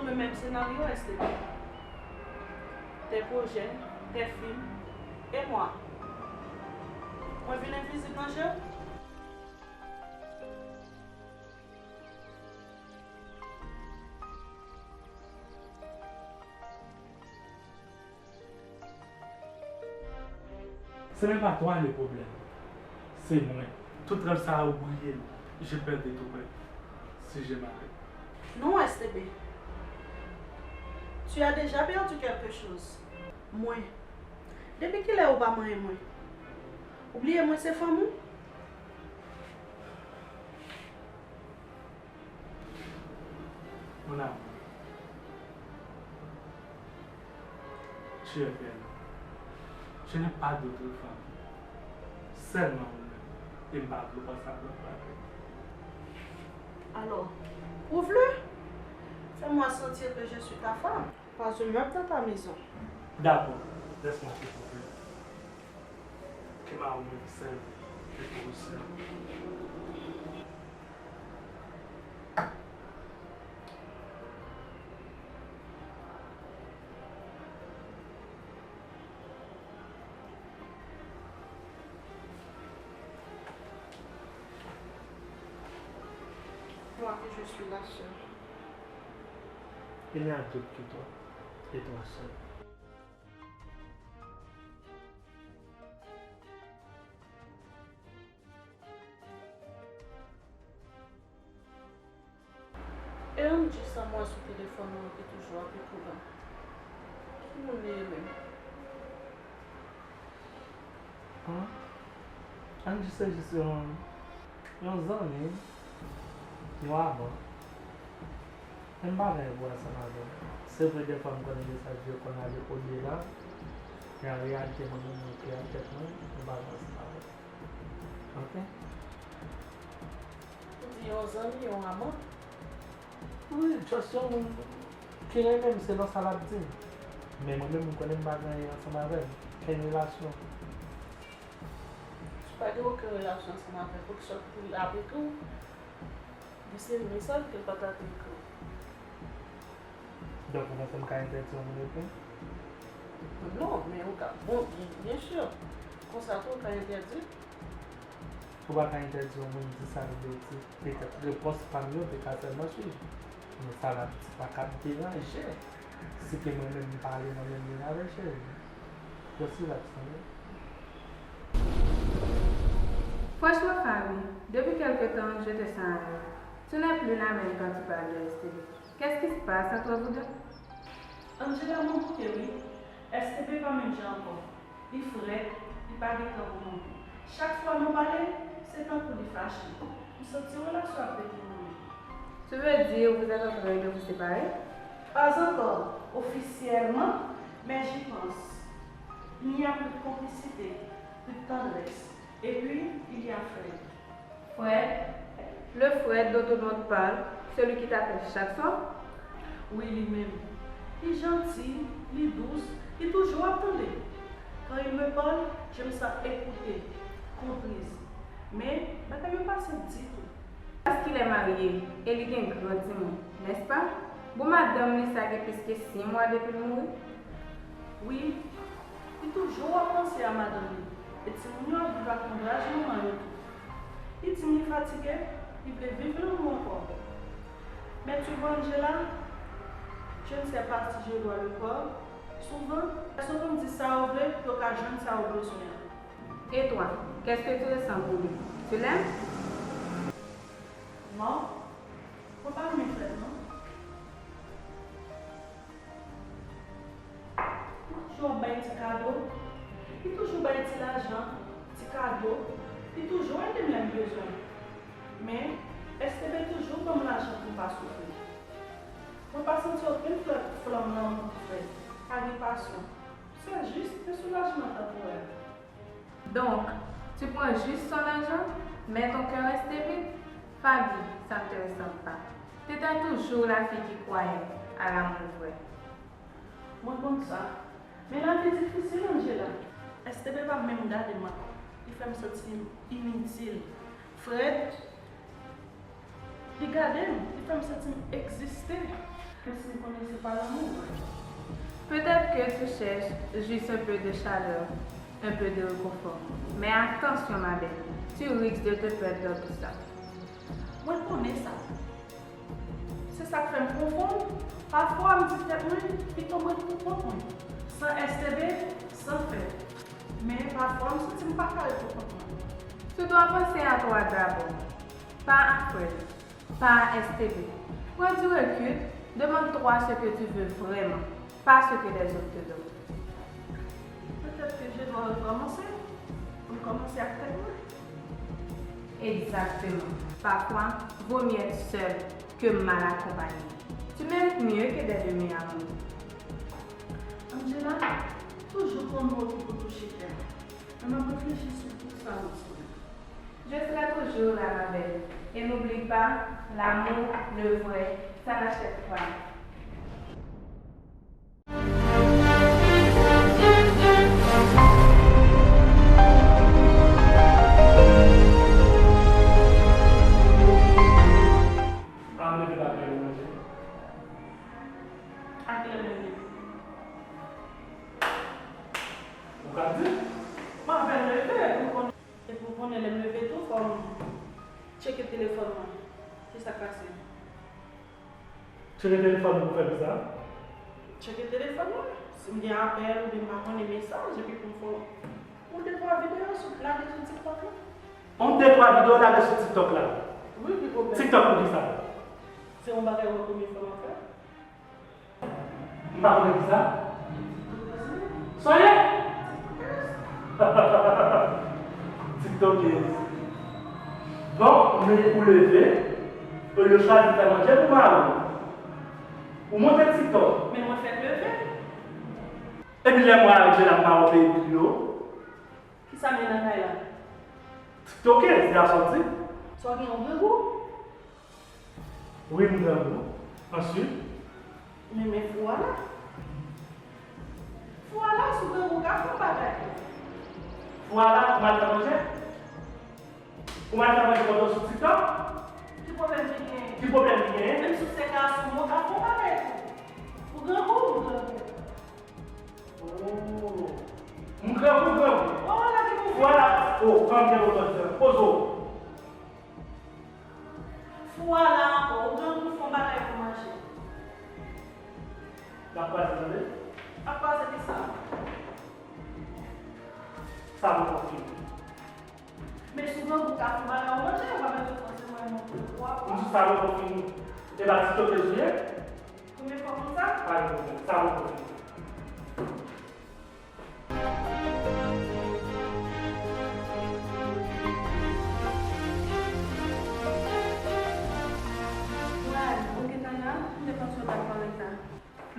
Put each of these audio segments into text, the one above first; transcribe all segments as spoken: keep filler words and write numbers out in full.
Le même scénario, S T B. Tes projets, tes films, et moi? Mwen vin envizib nan je w? C'est même pas toi le problème. C'est moi. Tout rèv sa a ou bliye l. J'ai perdu tout rêve. Si j'ai mal. Non, S T B. Tu as déjà perdu quelque chose. Mwen. Depi kilè ou pa manyen mwen? Ou bliye mwen se fanm ou? Mon amour, tu es belle. Je n'ai pas d'autre femme. Sèlman ou menm. E m pa vle w panse a lòt bagay. Alors, prouve-le. Fais-moi sentir que je suis ta femme. Pas un meuble dans ta maison. D'accord, laisse-moi te prouver. Que ma observe et pour ça. Moi que je suis la seule. Il n'y a d'autre que toi, et toi seule. E Angie sa m wè sou telefòn nan ki toujou ap ekri la? Ki moun li ye menm? An? Angie se jis yon, yon zanmi, yon aman. Men m pa gen pou ansanm avè l. Se vre, dèfwa m konnen mesaj yo konn ale odela, men an reyalite, mwen menm, mwen klè nan tèt mwen, m pa gen ansanm avè l. Ok? Ou di yon zanmi, yon aman? Wi, just yon moun ki renmen m selon sa l ap di m. Men mwen menm, m konnen m pa gen anyen ansanm avè l. Kenn relasyon. Ou pa gen okenn relasyon ansanm avè l, poukisa l ap ekri w? Li se mesaj ke l pa ta te ekri w. Donk, ou panse m ka entèdi yon moun ekri m? Non, men ou ka, bon, byen, byen si. Konsa tou, ou ka entèdi. Ou pa ka entèdi yon moun di sa l vle di. Petèt repons pa m yo te ka sèlman swiv. Men sa l ap di pa ka deranje. Si ke mwen menm m pale nan menm liy avè l, cheri. Just relax, tande. Franchement, Faby, depuis quelque temps, je te sens ailleurs. Tu n'es plus la même quand tu parles de S T B. Qu'est-ce qui se passe entre vous deux? Angela, mwen bouke wi. S T B pa menm jan ankò. Li frèt, li pa gen tan pou mwen. Chak fwa nou pale, se tankou li fache. M santi relasyon ap deteryore. Tu veux dire vous êtes en train de vous séparer? Pas encore officiellement, mais j'y pense. Il n'y a plus de complicité, plus de tendresse. Et puis, il y a Fred. Fred, le Fred dont tout le monde parle, celui qui t'appelle chaque soir? Wi, li menm. Li janti, li dous, li toujou ap tande. Quand il me parle, je me sens écoutée, comprise. Men, bagay yo pa senp ditou. Parce qu'il est marié et li gen gran timoun, n'est-ce pas? Bon, madanm li sa gen plis ke sis mwa depi l mouri. Wi, li toujou ap panse a madanm li, e timoun yo ap viv ak lonbraj manman yo tou. Li di m li fatige, li vle viv lanmou ankò. Mais tu vois, Angela, je ne sais pas si je dois le croire. Souvent, lè yo konn di sa yo vle, yo ka jwenn sa yo bezwen an. Et toi, Qu'est-ce que tu ressens pour lui? Tu l'aimes? Non, mwen pa renmen Fred non. Li toujou ap bay ti kado, li toujou bay ti lajan, ti kado, li toujou ede m lè m bezwen. Men, S T B toujou ban m lajan pou m pa soufri. Mwen pa santi okenn flè, flanm lanmou pou Fred. Pa gen pasyon. Se jis yon soulajman tanporè. Donk, tu prends juste son argent, mais ton cœur reste vide? Faby, ça ne te ressemble pas. T'étais toujours la fille qui croyait à l'amour vrai. Mwen konn sa. Men lavi difisil, Angela. S T B pa menm gade m ankò. Li fè m santi m initil. Fred, li gade m, li fè m santi m egziste. Èske m konnen se pa lanmou vre? Peut-être que tu cherches juste un peu de chaleur, un peu de réconfort. Mais attention, ma belle, tu risques de te perdre dans tout ça. Mwen konnen sa. Se sa k fè m konfonn. Pafwa, m di tèt mwen, piton mwen pou kont mwen, san S T B, san Fred. Men, pafwa, m santi m pa kare pou kont mwen. Tu dois penser à toi d'abord, pas à Fred, pas à S T B. Prends du recul, demande-toi ce que tu veux vraiment, pas ce que les autres te donnent. Peut-être que je dois recommencer. Mwen kòmanse ak tèt mwen. Exactement. Parfois, vaut mieux être seul que mal accompagné. Tu mérites mieux que des demi-amours. Angela, toujou gon mo ki pou touche kè m. Men m ap reflechi sou tout sa ou di. Je serai toujours là, ma belle. Et n'oublie pas, l'amour, le vrai, ça n'achète pas. A, m leve la, m leve manje. A kilè m leve? Ou ka di? M apèn leve, pou konnen. E pou konnen lè m leve tou, fò m tcheke telefòn mwen. Kisa k pase? Tcheke telefòn ou pou fè kisa? Tcheke telefòn mwen. Si m gen apèl oubyen m pa konnen mesaj, epi pou m fè yon de twa videyo sou, lage sou TikTok la. Yon de twa videyo lage sou TikTok la? Wi, ki pwoblèm? TikTok pou kisa? Se yon bagay mwen premye fwa m ap fè. M pa konnen kisa. Sa w ye? Tiktokèz. Donk, men ou leve, olye w chwazi fè manje pou mari w, ou monte TikTok. Men mwen fèk leve. Epi lè m wè Angela m pa wè w peye bil yo. Kisa m ye nan kay la? Tiktokèz, gason di. Sa w gen yon grangou? Wi, m grangou. Answit? Men, men fou a la. Fou a la, si w grangou, w ka fè yon bagay. Fou a la, ou mal fè manje? Ou mal fè manje pandan w sou TikTok? Ki pwoblèm ki genyen? Ki pwoblèm ki genyen? Menm si w se gason, men w ka fè yon bagay tou. Ou grangou, ou grangou. Oh. M grangou, grangou. Oh, lage pou fou a la. Oh, kòm gen otan di sa. Poze w. Fou a la ankò, ou grangou fè yon bagay pou manje. L ap kwaze, tande. Ap kwaze kisa? Sa poko fini. Men si w grangou ka fè yon bagay ou manje, ou pa bezwen fòseman montre kò a. M di sa poko fini. E pa TikTokèz ou ye? Premye fwa konn sa? Pa gen pwoblèm, sa poko fini. Brad, ou gentan la? M te panse w t ap parèt la.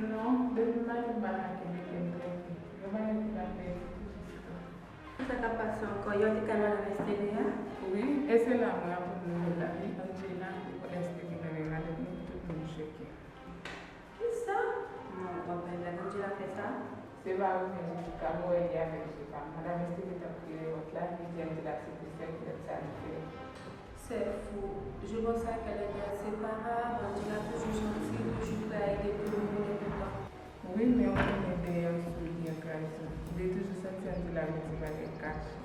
Non, depi maten m pa ka kenbe kè m tranke. Yon bagay ki pa fè ekspre jis la. Kisa k ap pase ankò? Yo te kay madanm Esteve a? Wi, e se la mwen aprann nouvèl la, wi, Angela, li konn Esteve nan men madanm li, tout moun choke. Kisa? Non, w ap bay blag, Angela fè sa? Se pa ou menm, Jessica, mwen wè li avèk je pa m. Madanm Esteve t ap kriye wont la, li di Angela se te sèl frè sa li fè. C'est fou. Je pense à qu'elle est insépare. Angela toujou janti, toujou prè a ede tout moun e toutan. Wi, men ou konnen dèyè w sou li an kraze. Li toujou santi Angela mete bagay kache.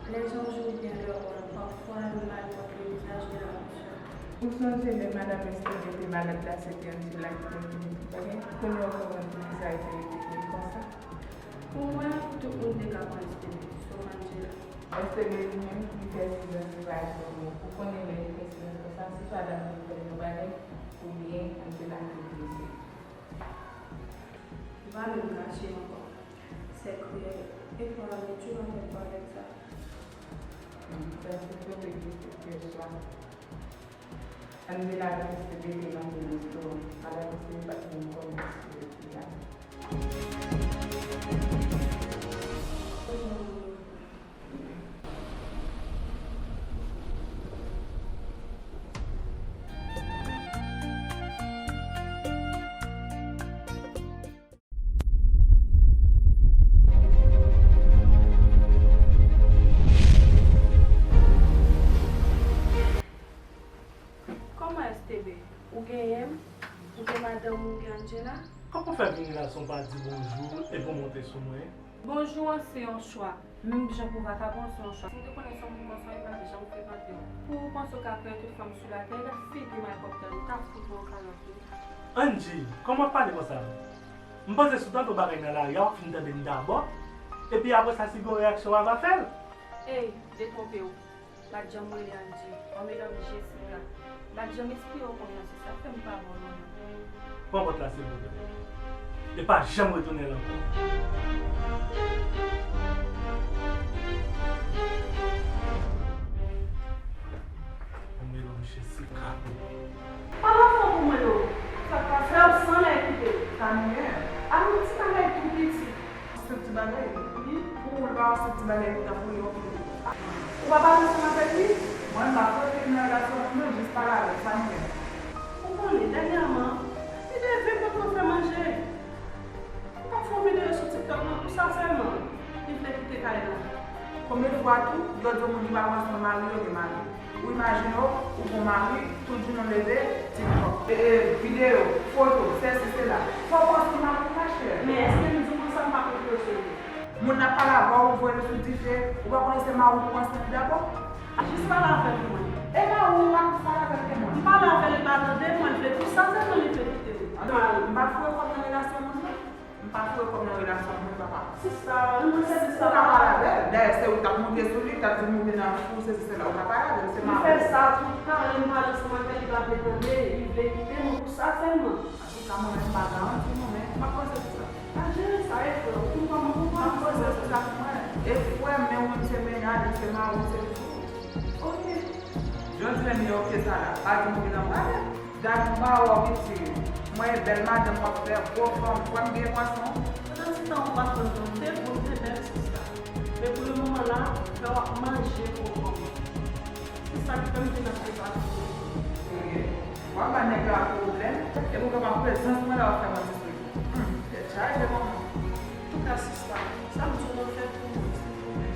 Les gens jouent bien leur rôle. Parfois, le mal montre le visage de la mouche. Ou sonje lè madanm Esteve te malad la, se te Angela ki te vini pou bagay? Kounye a w konprann poukisa l te rete vini konsa? Pou mwen, tout moun te ka pran Esteve, sof Angela. Èske Beli menm li fè silans, li pa di yon mo? Ou konnen lè li fè silans konsa, se swa dam nan fè l yon bagay, oubyen Angela ki blese. Li pa menm kache ankò. C'est cruel. E pran abitid anvè m avèk sa. Hmm, sa se tonbe ki fè swa. Angela te sipèvite nan silans tou. Madanm Steve pa t menm konnen si yo te la. Kòman S T B? Ou genyen m? Ou gen madanm ou, ou gen Angela? Kòman w fè vin la san w pa di bonjou epi w monte sou mwen? Bonjou an se yon chwa. Menm jan pou vakabon se yon chwa. Si m te konnen se yon moun konsa, m pa t janm frekante w. Pou ou panse w ka kreye tout fanm sou latè, gad figi malpwòpte a, m ta fout ou yon kalòt wi. Angie, kòman w ap pale konsa? M panse si w tande yon bagay nan lari a, w ap fin tande m dabò. Epi apre sa, si gen yon reyaksyon, w a va fè l. Ey, detwonpe w. M pa t janm rele Angie, m rele Jessica. M pa t janm espere w konfyans, se sa k fè m pa ba w non an. Pran pòt la, silvouplè. E pa janm retounen la ankò. Yon melonj Jessica. Pa la fò pou mwen non. Sa k pase? Frè w san lè kite. Sa nou ye? A yon ti bagay tou piti. Yon senp ti bagay? Wi. Pou ou, li pa yon senp ti bagay pou ta pou li yon figi. Ou pa pale ansanm avèk li? Mwen, m pa fouye figi nan relasyon moun nan, jis pale avè l, sa nou ye? Ou konnen, dènyèman, li te vin pou tou fè manje. Ou pa fè yon videyo sou TikTok nan pou sa sèlman, li vle kite kay la. Konbyen fwa tou, yo di yon moun ki pa pran swen mari yo gen mari? Ou imajine w, ou gon mari, tout jounen w leve, TikTok, e, e, videyo, foto, sesi, sela. Fò w pran swen mari w, machè. Men èske m di w konsa m pa konn pran swen li? Moun nan ap pale avè w, ou voye l sou dife, ou pa konnen se mari w pou pran swen li dabò? Jis pale avè l pou mwen. E mari w, ou pa pale avè l pou mwen. M pale avè l, li pa tande mwen, l vle pou sa sèlman li vle kite m. Ann, m pa foure kòb nan relasyon moun nan. M pa foure kòb nan relasyon moun, papa. Sista, mwen se sista. Ou ka pale avè l. Dayè, se ou k t ap monte sou li, k t ap di l monte nan fou, sesi, sela. Ou ka pale avè l, se mari w. M fè sa tout tan, lè m pale ansanm avè l, li pa vle tande, li vle kite mwen pou sa sèlman. Antouka, mwen menm, m pa garanti non, men m ap panse sou sa. Pa jere sa, e frè w, ou konn kòman pou pale. M ap panse sou sa pou mwen. E frè m, men ou menm se mennaj, ou se mari, ou se tout. Ok. Jodi a, li oke sa la. Pa di m vin anba. Gad m ba w piti. Mwen e bèl madanm w ap fè, gwo fanm, frè m gen pwason. Pandan se tan ou pa konn jan w te gwo, w te bèl, sista. Men pou le moman la, fè w ap manje kokob. Se sa k fè m vin ap debake. Serye? W ap ba nèg la pwoblèm, epi w pran prezans mwen la w ap fè mwen disrespè. Hum, tèt chaje manman. Antouka, sista, sa m di w nan fè pou mwen, silvouplè.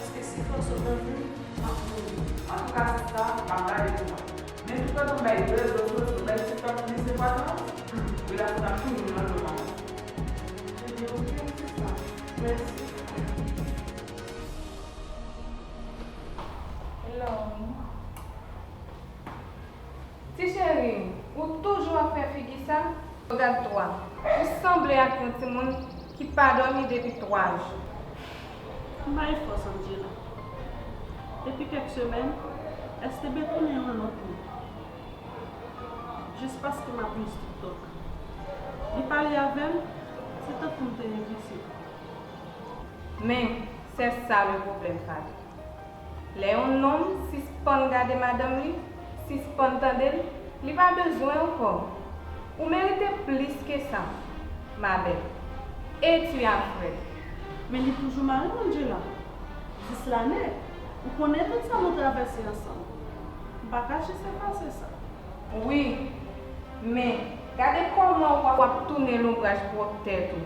Paske si fè w sot nan vi m, m ap mouri. Antouka, sista, m ap gade pou mwen. Men toutotan w bay rezo sosyo, bay TikTok plis enpòtans, hum, relasyon n ap toujou nan dlo manman. Ebyen, oke, sista. Mèsi. Hello. Ti cheri, ou toujou ap fè figi sa? Gad twa, ou sanble ak yon timoun ki pa dòmi depi twa jou. M bay fòs Angela. Depi kèk semèn, S T B tounen yon lòt moun. Jis paske m ap use TikTok. Li pale avè m, se tankou m te envisib. Men, se sa le pwoblèm, Fatou. Lè yon nonm sispann gade madanm li, sispann tande l, li pa bezwen ankò. Ou merite plis ke sa, ma belle. Et tu as frère. Men li toujou mari m, Angela. Jis la nèt. Ou konnen tout sa nou travèse ansanm. M pa ka jis efase sa. Wi, men gade kòman w ap tounen lonbraj pwòp tèt ou.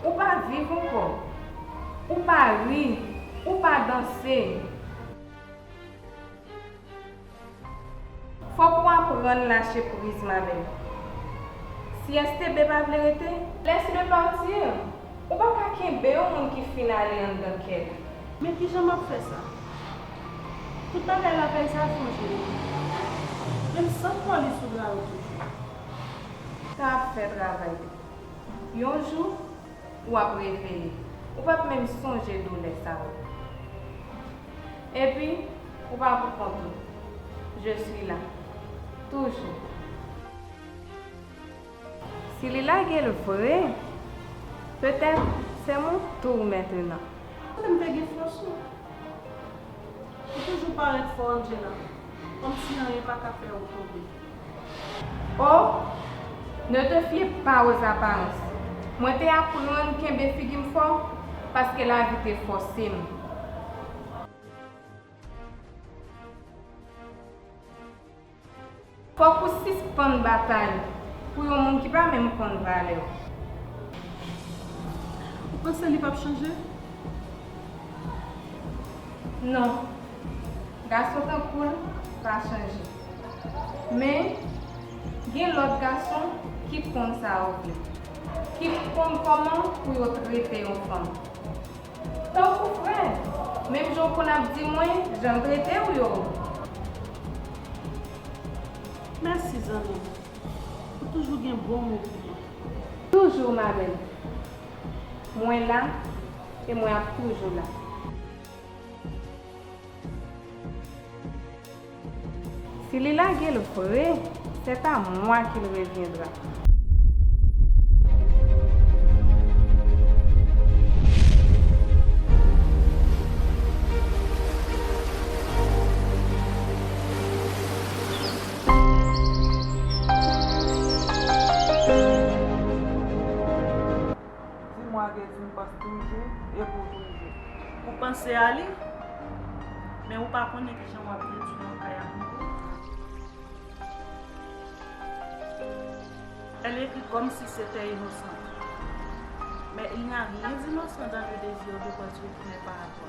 Ou pa viv ankò. Ou pa ri, ou pa danse. Fòk ou aprann lache priz, ma belle. Si S T B pa vle rete, laisse-le partir. Ou pa ka kenbe yon moun ki fin ale anndan kè l. Men kijan m ap fè sa? Tout bagay lakay sa sonje m. Men m santi kò li sou bra yo toujou. Sa ap fè travay li. Yon jou, w ap reveye. Ou p ap menm sonje doulè sa yo. Epi, ou pa pou kont ou. Je suis là. Toujou. Si li lage l vre, petèt c'est mon tour maintenant. Kote m te gen fòs ou? Ou toujou parèt fò, Angela, kòmsi anyen pa ka fè ou tonbe. Oh, ne te fie pas aux apparences. Mwen te aprann kenbe figi m fò paske lavi te fòse m. Fòk ou sispann batay pou yon moun ki pa menm konn valè w. Ou panse li p ap chanje? Non. Gason tankou l pa chanje. Men, gen lòt gason ki konn sa yo vle, ki konn kòman pou yo trete yon fanm. Tankou frè, menm jan w konn ap di mwen jan m trete w yo. Mèsi, zanmi m. Ou toujou gen bon mo pou mwen. Toujou, ma belle. Mwen la, e mwen ap toujou la. Si li lage l vre, c'est à moi qu'il reviendra. Di mwa ke di m panse toujou e pou toujou. Ou panse a li, men ou pa konnen kijan w ap detwi yon kay ak mwen. Elle écrit comme si c'était innocent. Mais il n'y a rien d'innocent dans le désir de retrouver mes parents.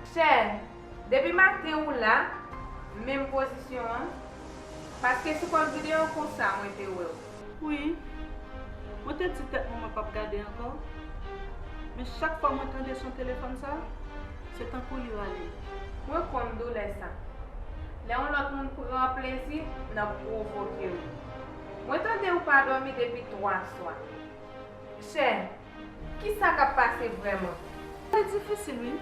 Chè, depi maten ou la, menm pozisyon an, paske sou kòl videyo konsa mwen te wè w. Wi, mwen te di tèt mwen mwen p ap gade ankò, men chak fwa mwen tande son telefòn sa, se tankou li rale m. Mwen konn doulè sa. Lè yon lòt moun pran plezi nan pwovoke w. Mwen tande ou pa dòmi depi twa swa. Chè, kisa k ap pase vrèman? Li difisil, wi.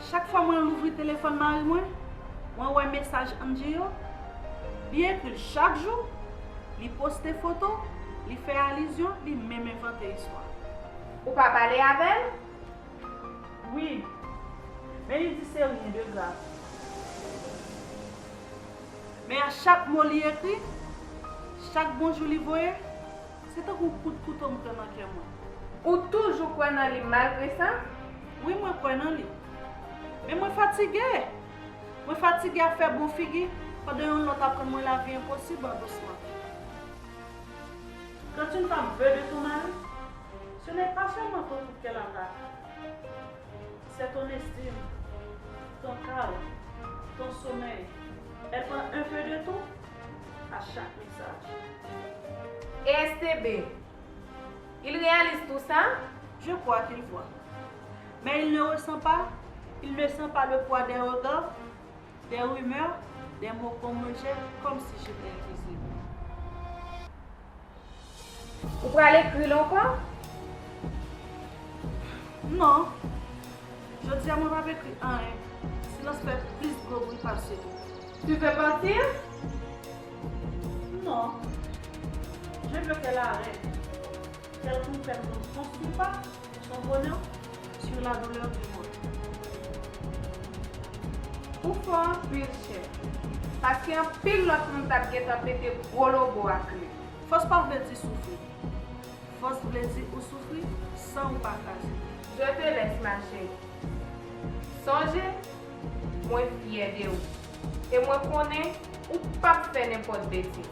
Chak fwa mwen louvri telefòn mari mwen, mwen wè mesaj Angie yo. Li ekri l chak jou, li poste foto, li fè alizyon, li menm envante istwa. Ou pa pale avè l? Wi, men li di se ryen de grav. Men a chak mo li ekri, chak bonjou li voye, se tankou kout kouto m pran nan kè mwen. Ou toujou kwè nan li malgre sa? Wi, mwen kwè nan li. Men mwen fatige! Mwen fatige ap fè bon figi pandan yon lòt aprann mwen lavi enposib an dousman. Quand une femme veut de ton mari, ce n'est pas seulement ton couple qu'elle attaque. C'est ton estime, ton calme, ton sommeil. Elle prend un peu de tout à chaque message. Et S T B, il réalise tout ça? Je crois qu'il voit. Mais il ne ressent pas, il ne sent pas le poids des regards, des rumeurs, des mots qu'on me jette comme si j'étais invisible. Ou pral ekri l ankò? Non. Jodi a mwen p ap ekri anyen. Silans fè plis gwo bri pase tou. Tu veux partir? Non. Je veux qu'elle arrête. Qu'elle comprenne qu'on ne construit pas son bonheur sur la douleur d'une autre. Ou fò anpil, chè. Paske anpil lòt moun t ap gentan pete gwo lobo ak li. Fòs pa vle di soufri. Fòs vle di ou soufri san ou pa kraze. Je te laisse, ma chérie. Sonje, mwen fyè de ou. E mwen konnen Ou p ap fè nenpòt betiz.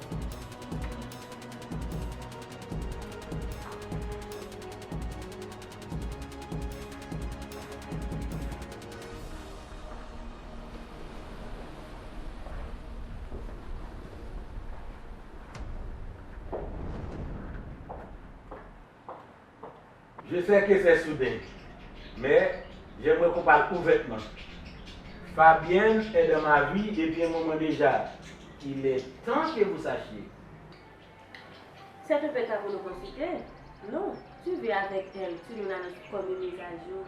Je sais que c'est soudain, mais j'aimerais qu'on parle ouvertement. Fabienne est dans ma vie depuis un moment déjà. Il est temps que vous sachiez. C'est un peu tard pour nous consulter. Non, tu vis avec elle, tu nous l'annonces comme une mise à jour.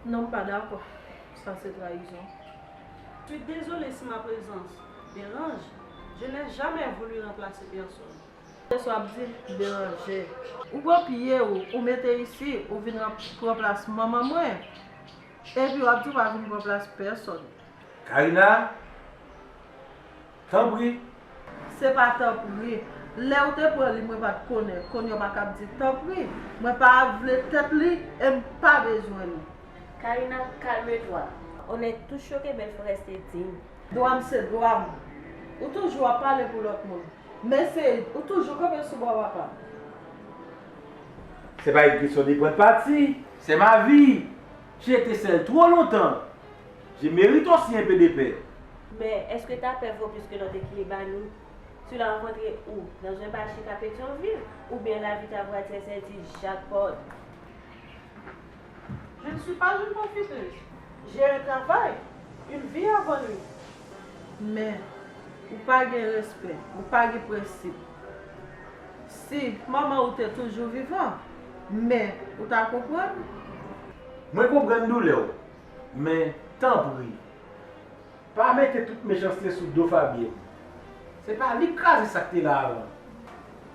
Non, m pa dakò. Sa se trayizon. Je suis désolée si ma présence dérange. Je n'ai jamais voulu remplacer personne. Sa w ap di deranje. Ou pran pye w, ou mete isi, ou vin ran-, pran plas manman mwen. Epi w ap di w pa vin pran plas pèsòn. Karina, tanpri. Se pa tanpri. Lè ou te pran li, mwen pa t konnen. Kounye a w pa kab di tanpri. Mwen pa vle tèt li e m pa bezwen li. Karina, calme-toi. On est tous choqués, mais il faut rester digne. Dwa m se dwa m. Ou toujou ap pale pou lòt moun. Men se, ou toujou kanpe sou bò papa m. C'est pas une question de prendre parti, c'est ma vie. J'ai été seul trop longtemps. Je mérite aussi un peu de paix. Mais est-ce que ta pè vo plis ke lòt ekilib a nou? Tu l'as rencontré où? Dans un bar chic à Pétion-Ville? Ou bien la vie t'a voici et s'est dit jackpot? Je ne suis pas une profiteuse. J'ai un travail, une vie à venir. Men, ou pa gen respè, ou pa gen prensip. Si manman ou te toujou vivan, men ou ta konprann. Mwen konprann doulè w, men tanpri, pa mete tout mechanste sou do Fabienne. Se pa li k kraze sa k te la avan.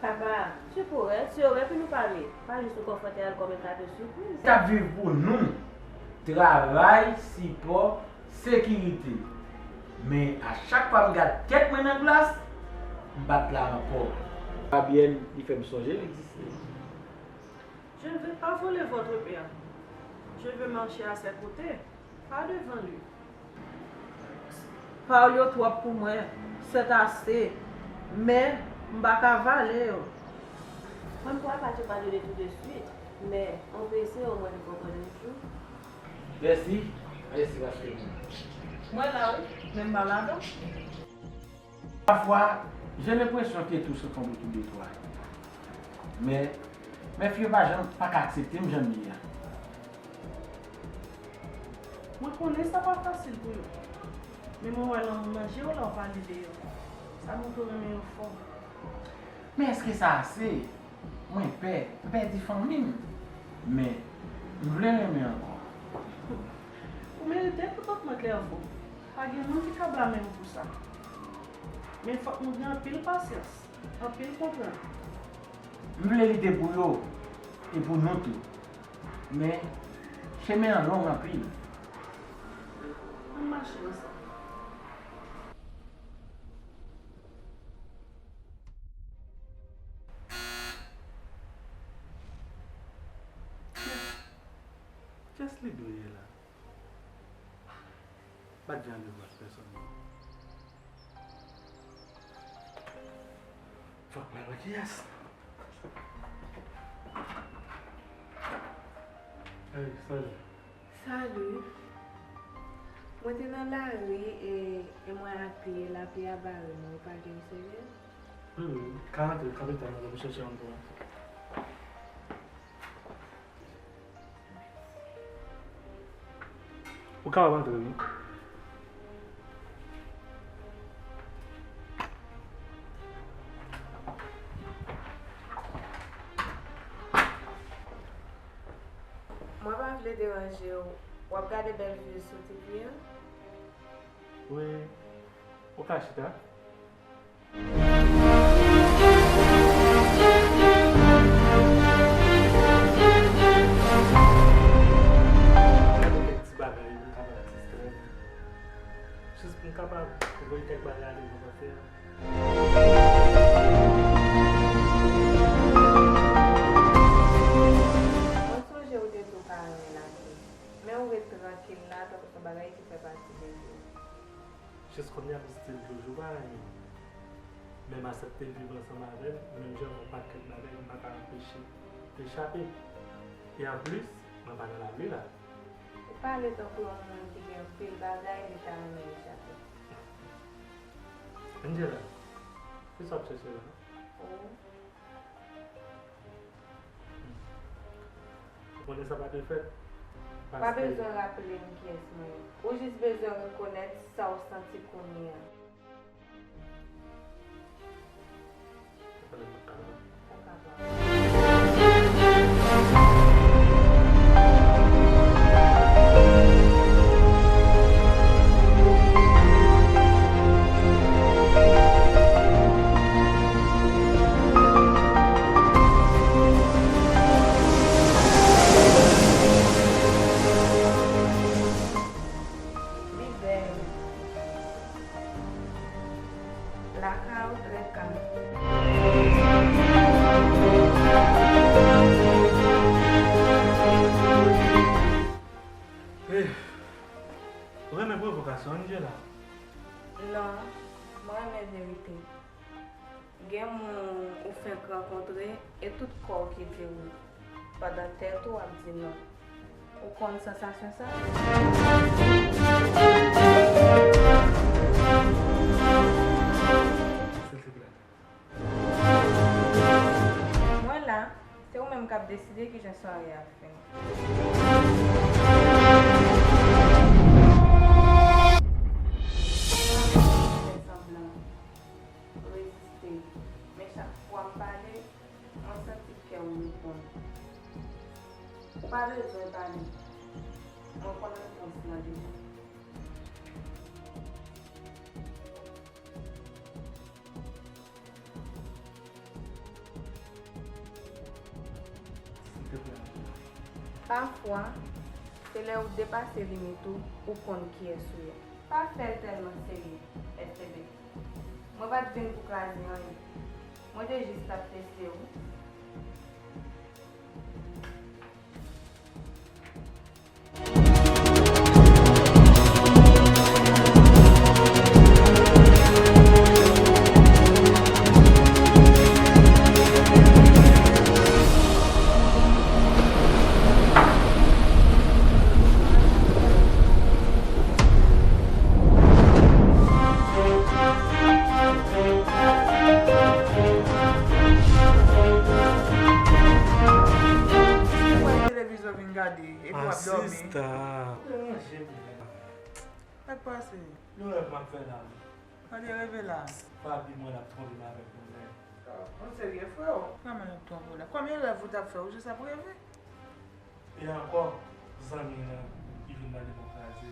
Papa, tu pourrais, tu aurais pu nous parler, pa jis nou konfwonte al kòm yon kado sipriz. T ap viv pou nou, travay, sipò, sekirite. Men a chak fwa m gad tèt mwen nan glas, m pa t la ankò. Fabienne, li fè m sonje l egziste. Je ne veux pas voler votre père. Je veux marcher à ses côtés, pas devant lui. Pawòl yo twòp pou mwen, c'est assez, men m pa ka vale yo. Mwen m pral pa te padone tou de swit, men on peut essayer, omwen nou konprann yon jou. Mèsi, mèsi paske nou. Mwen la wi, men m pa ladan. Parfois, j'ai l'impression que tout se font autour de toi. Men, men fi yo pa janm, pa ka aksepte m jan m ye a. Mwen konnen sa pa fasil pou yo. Men mwen wè lanmou nan je w lè w pale de yo. Sa montre w renmen yo fò. Men èske sa ase? Mwen pè, m pèdi fanmi m. Men, m vle renmen ankò. Ou merite kontantman, Clairvaux. Pa gen moun ki ka blame w pou sa. Men fòk nou gen anpil pasyans, anpil konprann. M vle lite pou yo e pou nou tou. Men, chemen an long anpil. Ann mache ansanm. Kiyès li dwe ye la? Pa t gen randevou ak pèsòn non. Fòk m al wè kiyès. Hey, salut. Salut. Mwen te nan lari e, e mwen ak pye, lapli a bare mwen, ou pa gen serye? Wi, wi, ka antre, kanpe tan nan, m chèche yon pou ou. Ou kapab antre, wi. Mwen pa vle deranje w. W ap gade bèl view sou T V an? Wi. Ou ka chita. Gade kèk ti bagay pou m kapab distrè m. Jis pou m kapab voye kèk bagay ale nan panse a. Mwen sonje ou te di w pa renmen lapli, men ou ret trankil la tankou se yon bagay ki fè pati de vi w. Jis kounye a m still toujou pa renmen l. Men m aksepte l viv ansanm avè m, menm jan yon pakèt bagay m pa ka anpeche l chape. E anplis, mwen pa nan lari la. Ou pale tankou yon moun ki gen anpil bagay li ta renmen li chape. Angela, kisa w ap chèche la? Oh. Ou konnen sa pa te fèt. Pa bezwen raple m kiyès mwen ye. Ou jis bezwen rekonèt sa w santi kounye a. Mizè. Lakay ou trè ka. Eh, ou renmen pwovokasyon, Angela? Non, mwen renmen verite. Gen moun ou fenk rankontre e tout kò w ki di wi, pandan tèt ou ap di non. Ou konn sansasyon sa? Silvouplè. Mwen la, se ou menm k ap deside kijan sware a ap fini. Fè sanblan. Reziste. Men chak fwa m pale, mwen santi kè w reponn. Ou pa bezwen pale. Mwen konn repons lan deja. Silvouplè. Pafwa, se lè ou depase limit ou, ou konn kiyès ou ye. Pa fè l tèlman serye, S T B. Mwen pa t vin pou kraze anyen. Mwen te jis t ap teste w. Televizyon vin gade, epi w ap dòmi. Asista. Deranje m. Sa k pase? Yon rèv m ap fè la. Sa te reve la? Faby mwen l ap twonpe m avèk yon nèg. Ou serye, freo? Kòman l ap twonpe w la? Konbyen rèv ou t ap fè? Ou jis ap reve? E ankò, zanmi lan, li vin mande m yon kraze.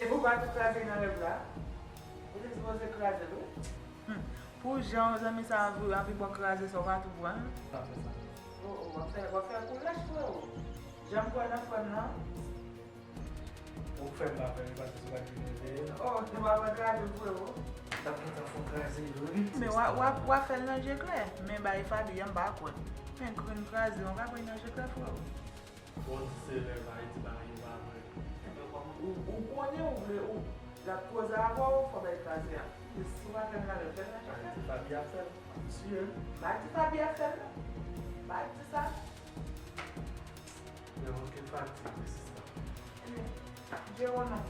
Epi ou pa tou kraze nan rèv la? Ou te sipoze kraze l, wi. Hmm. Pou jan zanmi sa a vre, anvi bon kraze sa, ou pa tou pran l. Pa fè sa. Oh, oh, w ap fè, w ap fè kou lach, freo. Jan m kwè nan frè m nan. Ou fè m pa pè, li pa di se pa t vin reveye, non. Oh, nou pa pran kraze, freo. T ap gentan fè w kraze, wi. Men w a, w a, w a fè l nan je klè. Men bay Faby an, m pa kwè. Men grenn kraze, w ka pran nan je klè, freo. Bon, di se rèv, Ayiti pa gen pa vre. Enben, kòman ou, ou konnen ou vle, ou, l ap koze avè w, fò bay kraze a. Men si w pa fè l nan rèv, fè l nan je klè. Ayiti, Faby ap fè l. M ap tiye l. M pa di Faby ap fè l, non. M pa di sa. Men okenn fatig, wi, sista. Enben, Jero non.